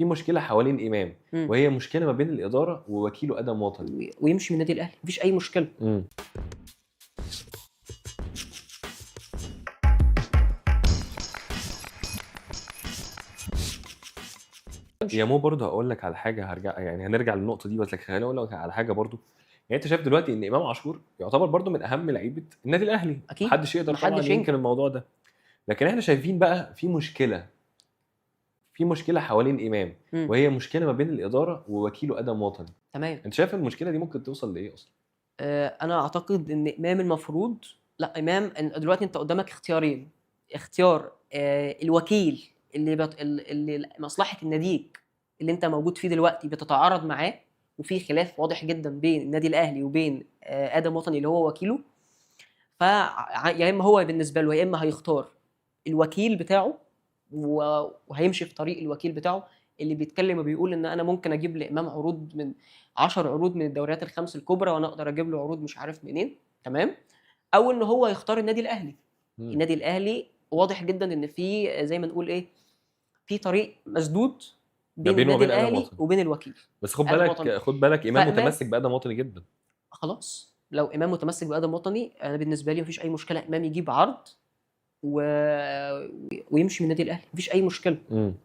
في مشكلة حوالين امام، وهي مشكلة ما بين الادارة ووكيله ادم وطني. ويمشي من النادي الاهلي، مفيش اي مشكلة. يا مو برضه هقول لك على حاجه، هرجع يعني هنرجع للنقطة دي، بس خليني اقول لك على حاجة برضه. يعني انت شايف دلوقتي ان امام عاشور يعتبر برضه من اهم لعيبة النادي الاهلي. اكيد. محدش يقدر طبعا محدش ينكر ينكر. الموضوع ده، لكن احنا شايفين بقى في مشكلة، في مشكلة حوالين امام، وهي مشكلة ما بين الادارة ووكيله ادم وطني. تمام. انت شايف المشكلة دي ممكن توصل لايه اصلا؟ انا اعتقد ان امام المفروض، لا امام دلوقتي انت قدامك اختيارين، اختيار الوكيل اللي مصلحة الناديك اللي انت موجود فيه دلوقتي بتتعارض معاه، وفي خلاف واضح جدا بين النادي الاهلي وبين ادم وطني اللي هو وكيله. ف يا اما هو بالنسبة له يا اما هيختار الوكيل بتاعه وهيمشي في طريق الوكيل بتاعه اللي بيتكلم وبيقول ان انا ممكن اجيب لامام عروض من 10 عروض من الدوريات الخمس الكبرى، وانا اقدر اجيب له عروض مش عارف منين، تمام؟ او ان هو يختار النادي الاهلي. النادي الاهلي واضح جدا ان في زي ما نقول ايه، في طريق مسدود بين بينه النادي وبين آدم الاهلي وطني. وبين الوكيل. بس خد آدم بالك، وطني. خد بالك امام فإمام متمسك بادم وطني جدا. خلاص، لو امام متمسك بادم وطني، انا بالنسبة لي مفيش اي مشكلة، امام يجيب عرض ويمشي من النادي الاهلي، مفيش اي مشكلة.